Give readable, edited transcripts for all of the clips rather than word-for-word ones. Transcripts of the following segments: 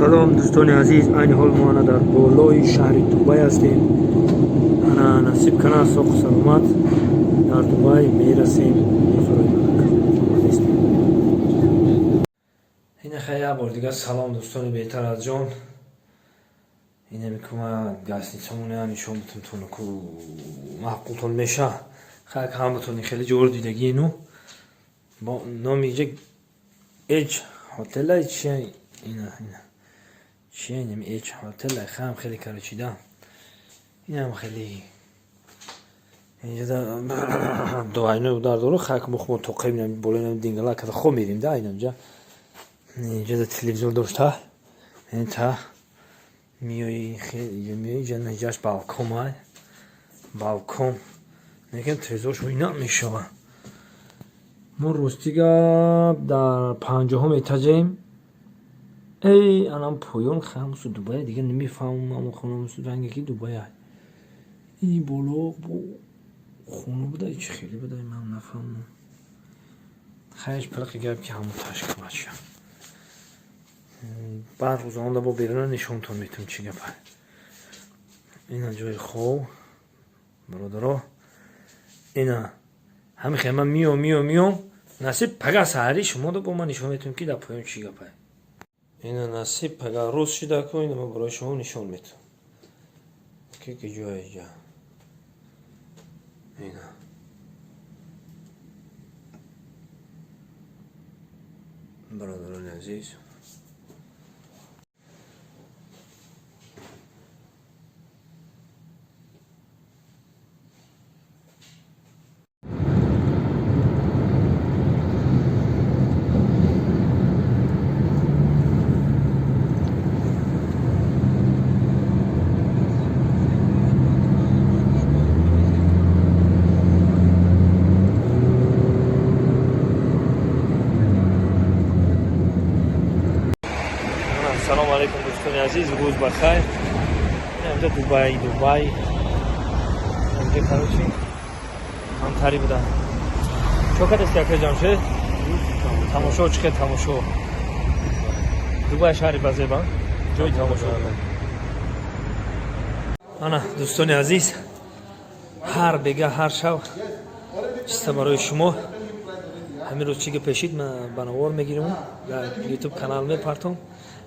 Салом, дӯстони азиз. Айни ҳол мо ана дар болои шаҳри Дубай ҳастем. Ана, насиб кана, соқу саломат дар Дубай мерасем, мефароем. Ина хай, як бор дигар салом, дӯстони беҳтар аз ҷон. Инами кума гостиницамона нишон бутум, ку маъқултон меша. Хай, ҳаматон хеле ҷор дидагиену. Бо номи иҷа Эҷ ҳотела чия? Ина, ина чия? Инами Эҷ ҳотела хам хеле карочида. Инам хеле инҷа дуайно дар дору. Хай, мо тоқем болои дингала када хоб мерим да. Инамҷа, инҷа телевизор дошта, та миёи, миёи иҷа, иҷаш балкон ай, балкон лекин тезош ина мешава. Мо, рости гап, дар 50-ум этажем. Эй, анам поён хамсу Дубая, дига намефаҳмам, амо хонамсу ранге ки Дубая. Ини боло бо хона буда, чи хеле буда, ман нафаҳмам. Хайш, пилақи гап ки ҳамон ташка, бача. Баъд рӯзонда бо беруна нишонтон метум, чӣ гапа. Ина ҷои хоб, бародаро. Ина ҳами хел ман миём, миём, миём. Насиб, пага саҳарӣ шумо бо ман нишон метум, ки дар поён чӣ гапа. Ина, насиб, пага рӯз шида ку, ина ман барои шумо нишон метум, ки ҷоя иҷа. Ина бародарони азиз. Салому алайкум, дӯстони азиз, рӯз бахайр. Инҷа Дубай, Дубай. Инҷа, короче, ҳамтари буда. Чо кардасти, ака Ҷамшед? Тамошо чӣ хел, тамошо? Дубай шаҳри базеба, ҷои тамошо. Ана, дӯстони азиз, ҳар бега, ҳар шаб чиста барои шумо. Ҳамин рӯз чӣ ки пешид, ман ба навор мегирам, дар Ютуб канал мепартом.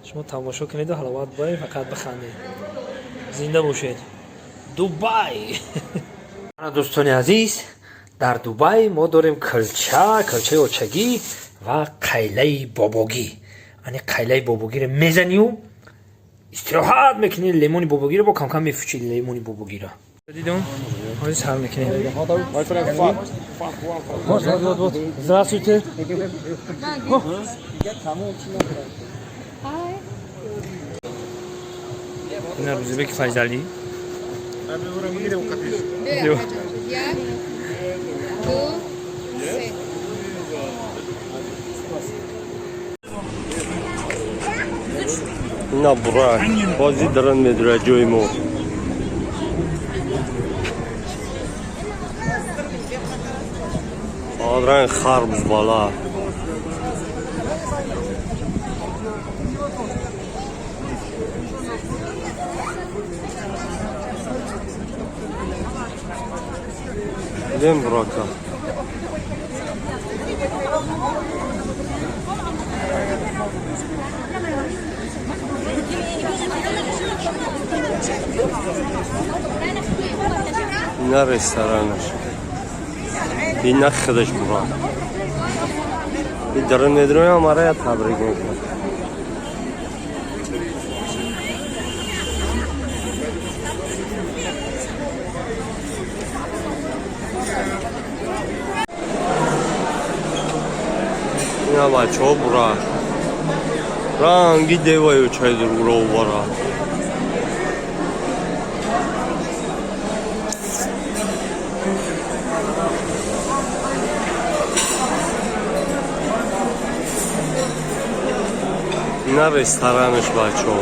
Шумо тамошо кунеду ҳаловат баред, фақат бихандед. Зинда бошед, Дубай. Ана, дӯстони азиз, дар Дубай мо дорем килча, килчаи очагӣ ва қайлаи бобогӣ. Ани қайлаи бобогиро мезанию истироҳат мекунӣ. Лемони бобогиро бо камкам мефучӣ, лемони бобогиро дидум. Ҳозир сар мекунем. Вот, вот, вот. Здравствуйте. Hi. Ина Рӯзибеки Файзалӣ. Як, ду, се. Ина бурак бозӣ даран медура ҷои мо. Ранг харбуз бала. Дидем бурака. Ина ресторанаш, ина худаш бурак. И даран медуроям, мара я табрик мекунам. Ина, бачаҳо, бурак ранги деваю чайдургуро бара. Ина ресторанаш, бачаҳо,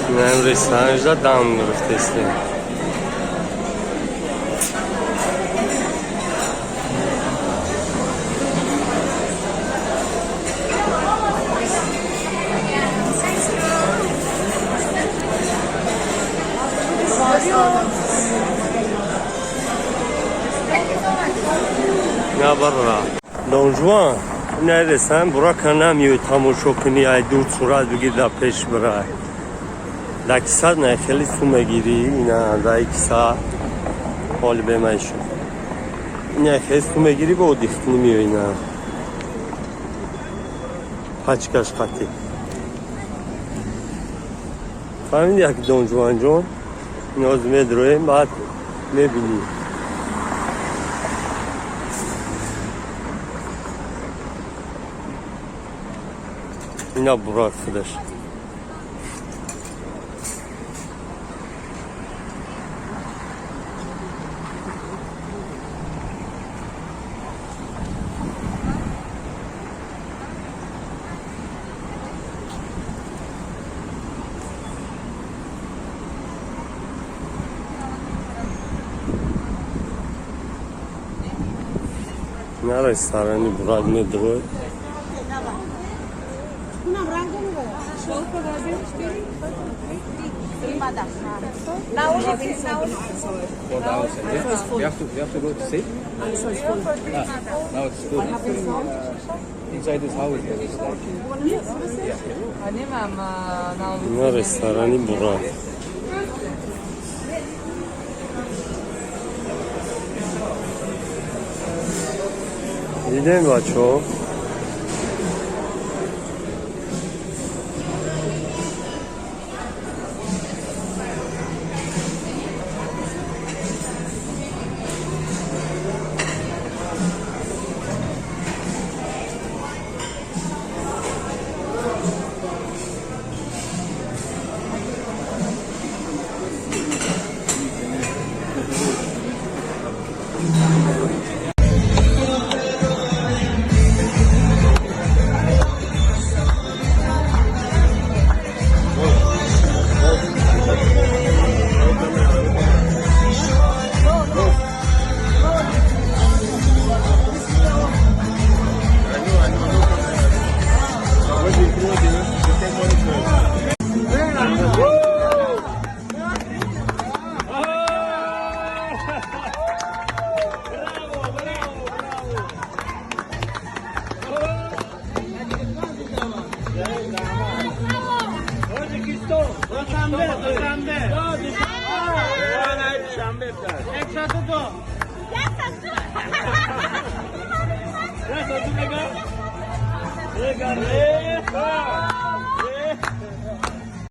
инаам ресторанашда дам гирифтестем. Бара Донжуан, ина ресторан бурака намиёй тамошо кунӣ, ай дур сурат бигир, дар пеш бирай. Да кисат на хеле сум мегирӣ, ина да киса ҳоли бемай шуд. Ина хеле сум мегирӣ, бо дихтни миёй, ина пачкаш қатӣ. Фаҳмиди, як Донжуанҷон, ноз медроем, баъд мебинӣ. Ина бурак худаш. Ина ресторани бурак медроед. На улице, на улице. We have to go to see. Ah, now it's full. Inside this house there is like Nemam na ulici. Ина ресторани бурак. Дидем, бачаҳо.